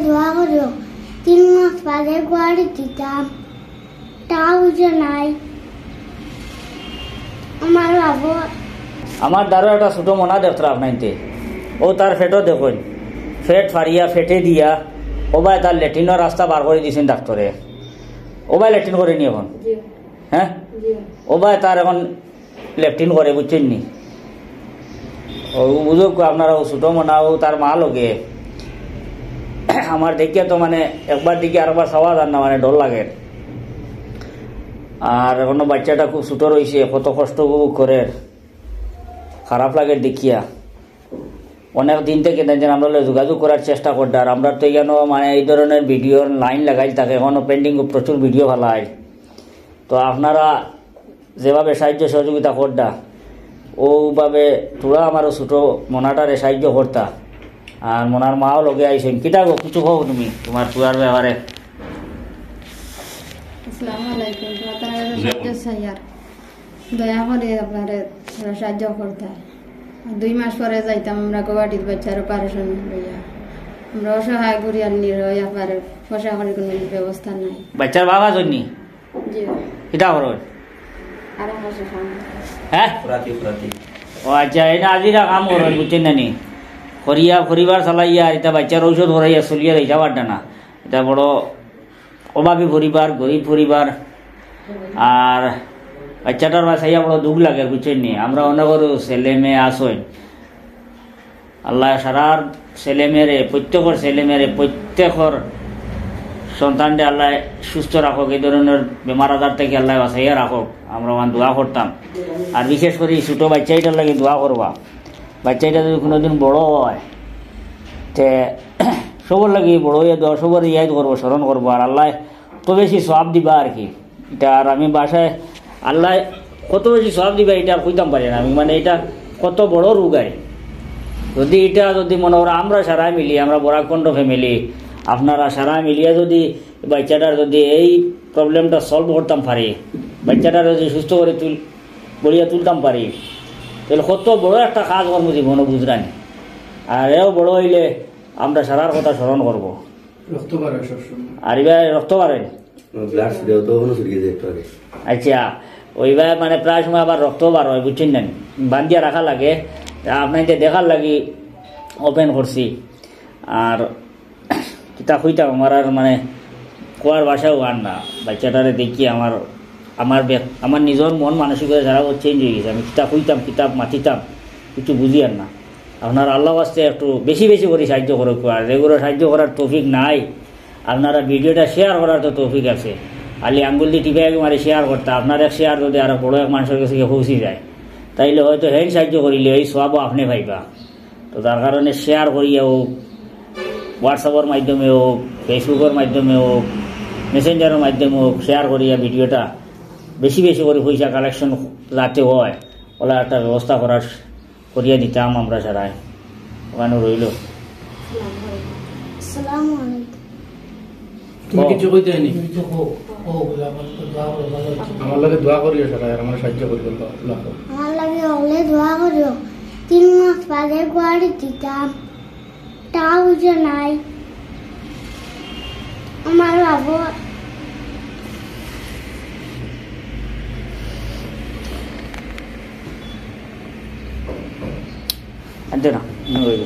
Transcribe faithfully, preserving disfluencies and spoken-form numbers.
দোয়া করিও। তিন মাস বাদে গুয়াড়ি দিতাম, তা বুঝে নাই আমার বাবা। আমার দারো একটা ছোট মনা দেখতরা আপনাইনতে, ও তার ফেটো দেখইন, ফেট ফাড়িয়া ফেটে দিয়া ওবায় তার লেট্রিনর রাস্তা বার করি দিছইন ডাক্তরে। ওবায় লেট্রিন করেনি এখন? জি। হ্যাঁ? জি। ওবায় তার এখন লেট্রিন করে, বুঝছইন নি? ও বুঝউক আপনারা, ও ছোট মনা, ও তার মা লগে। আমার দেখিয়া তো মানে একবার দেখি আরবার চাওয়া যার না, মানে ডর লাগের। আর এখনো বাচ্চাটা খুব ছোট রইছে, কত কষ্ট উপভোগ করের, খারাপ লাগের দেখিয়া। অনেক দিন থেকে তাইন আমরার লগে যোগাযোগ করার চেষ্টা কররা, আর আমরার তো এখানো মানে এই ধরনের ভিডিওর লাইন লাগাইল থাকে, এখনো পেন্ডিং প্রচুর ভিডিও ফালাইল। তো আপনারা যেভাবে সাহায্য সহযোগিতা কররা, ওভাবে থুড়া আমারও ছোট মনাটারে সাহায্য করতা। আর মনার মাও লগে আইছইন। কিতা গো, কিছু কও তুমি তুমার পুয়ার ব্যাপারে? আসসালামু আলাইকুম। তুমার তারা সাহায্য চাইয়ার, দয়া করি আপনারা সাহায্য করতা। দুই মাস পরে যাইতাম আমরা গুয়াহাটিত বাচ্চার অপারেশন লইয়া। আমরা অসহায় গরিব আর নিরয়, আপনার পয়সা করি কোনো ব্যবস্থা নাই। বাচ্চার বাবা জন্যি? জি। কিতা করইন? আর আমার কাছে কাম। হ্যাঁ? ফুরাতি, ফুরাতি। ও আচ্ছা, এই না আজিরা কাম করইন, বুঝছইন না নি? করিয়া পরিবার চালাইয়া, আর ইটা বাচ্চার ঔষধ করাইয়া চলিয়া যাইতা পারতা না। ইটা বড় অভাবী পরিবার, গরিব পরিবার। আর বাচ্চাটার বায় চাইয়া বড় দুখ লাগে, বুঝছইন নি? আমরা অনেকর ছেলে মেয়ে আছইন, আল্লায় সারার ছেলে মেয়েরে, প্রত্যেকর ছেলে মেয়েরে, প্রত্যেকর সন্তানরে আল্লায় সুস্থ রাখউক, এই ধরনের বেমার আজার থাকি আল্লায় বাঁচাইয়া রাখউক। আমরা অখান দোয়া করতাম। আর বিশেষ করি ছোট বাচ্চাইটার লাগি দোয়া করবা। বাচ্চাইটা যদি কোনোদিন বড় অয়, তে সবর লাগি বড় অইয়া দোয়া, সবর ইয়াদ করবো, স্মরণ করবো। আর আল্লায় তো বেশি সওয়াব দিবা আর কি। ইটা আর আমি বাসায় আল্লায় কত বেশি সওয়াব দিবা, ইটা আর কইতাম পারি না আমি। মানে, ইটা কত বড় রোগ আয়। যদি ইটা যদি মনে করো আমরা সারায় মিলি, আমরা বরাক কণ্ঠ ফ্যামিলি, আপনারা সারায় মিলিয়া যদি বাচ্চাটার যদি এই প্রবলেমটা সলভ করতাম পারি, বাচ্চাটার যদি সুস্থ করি তুল-, করিয়া তুলতাম পারি, তাইলে কত বড় একটা কাজ করমু জীবনো, বুঝরানি। আর এও বড় অইলে আমরা সারার কথা স্মরণ করবো। রক্ত বার অয় সবসময়। আর ইবায় রক্ত বার অয়? ব্লাড ছুটে, তো অখনো ছুটিয়ে যায় একটু আগে। আচ্ছা, ওইবায় মানে প্রায় সময় আবার রক্ত বার অয়, বুঝছইন না নি? বান্ধিয়া রাখা লাগে। তা আপনাইনতে দেখার লাগি ওপেন করছি। আর কিতা কইতাম, আমার আর মানে কওয়ার ভাষাও আর না। বাচ্চাটারে দেখি আমার, আমার ব্যক-, আমার নিজর মন মানসিকতা সারা চেঞ্জ অইগেছে। আমি কিতা কইতাম, কিতা মাতিতাম, কিছু বুঝিয়ার না। আপনারা আল্লার ওয়াস্তে একটু বেশি বেশি করি সাহায্য করউক্কা। আর যেগুলো সাহায্য করার তৌফিক নাই, আপনারা ভিডিওটা শেয়ার করার তো তৌফিক আছে। খালি আঙ্গুল দি টিপাইয়া মারি শেয়ার করতা। আপনার এক শেয়ার যদি আরো বড় এক মানষর গেছে গিয়া পৌঁছি যায়, তাইলে হয়তো হেইন সাহায্য করিলে ওই সওয়াবও আপনে পাইবা। তো যার কারণে শেয়ার করিয়া অউক, WhatsApp-র মাধ্যমে অউক, Facebook-র মাধ্যমে অউক, Messenger-র মাধ্যমে অউক, শেয়ার করিয়া ভিডিওটা বেশি বেশি করি পয়সা কালেকশন যাতে অয়, অলা একটা ব্যবস্থা করার, করিয়া দিতাম আমরা সারায়। অখানো রইলো। আসসালামু আলাইকুম। তুমি ও। কিছু কইতে হয়নি? আমার লগে দোয়া করিও সারায়, আর আমার সাহায্য করিও, আল্লাহ, আল্লাহ। আমার লাগি হকলে দোয়া করিও। তিন মাস বাদে গুয়াড়ি দিতাম, তা বুঝে নাই আমার বাবা। আনতে না, মনে হয়।